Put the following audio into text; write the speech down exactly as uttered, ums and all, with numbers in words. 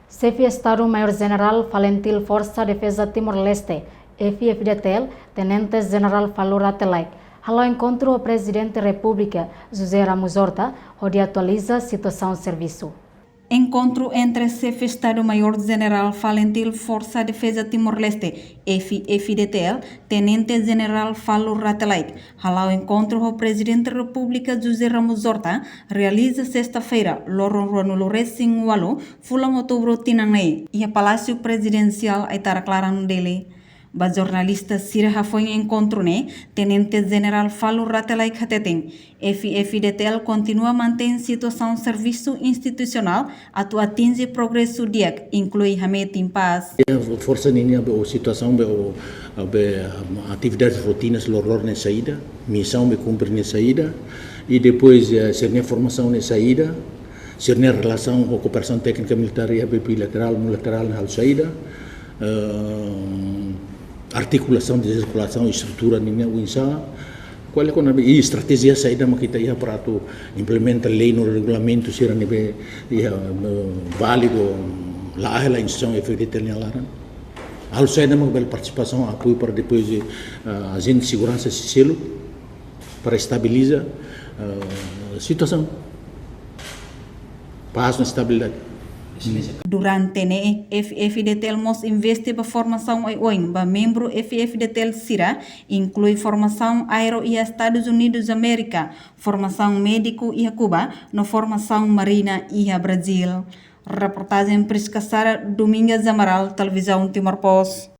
Xefe Estadu Maiór Jenerál Falintil Forsa Defeza Timor-Leste, F-FDTL, Tenente Jenerál Falur Rate Laek, hala'o enkontru ho Prezidente Repúblika, José Ramos Horta, hodi atualiza situasaun servisu. Enkontru entre Xefe Estadu Maiór Jenerál Falintil Forsa Defeza Timor-Leste, F-FDTL, Tenente Jenerál Falur Rate Laek, hala'o enkontru ho Prezidente Repúblika José Ramos Horta, realiza sesta-feira, loron ruanulu-resin-ualu, fulan outubru tinan ne'e, iha Palásiu Prezidensiál Aitarak Laran, Dili. Ba jornalista sira hafoin enkontru ne'e, Tenente Jenerál Falur Rate Laek hateten, F-FDTL kontinua mantein situasaun servisu institusionál atu atinje progresu di'ak, inklui hametin pás. Iha forsa ninia be o situasaun be o, be, um, atividades rotinas loron ne'e saida, misaun be kumpre ne'e saida, i depois, eh, sira-nia formasaun ne'e saida, sira-nia relasaun ho kooperasaun téknika militár iha be bilaterál, multilaterál ne'e halo saida, eh, artikulasaun, dezartikulasaun, estrutura ninia oinsá, kual é kona-ba i estratéjia saida mak ita iha para atu implementa lei no regulamentu sira ne'ebé iha, eh, válidu, la'o hela instituisaun F-FDTL nia laran. Halo saida mak bele partisipasaun, apoiu para depois, eh, ajente seguransa sei selu, para estabiliza, eh, situasaun. Pás no estabilidade. Durante ne'e, F-FDTL mós investe ba formasaun oioin ba membru F-FDTL sira, inklui formasaun aéreu iha Estadus Unidus Amérika, formasaun médiku iha Kuba, no formasaun marina iha Brazíl. Reportajen Prisca Sara, Domingas Amaral, Televizaun Timor Post.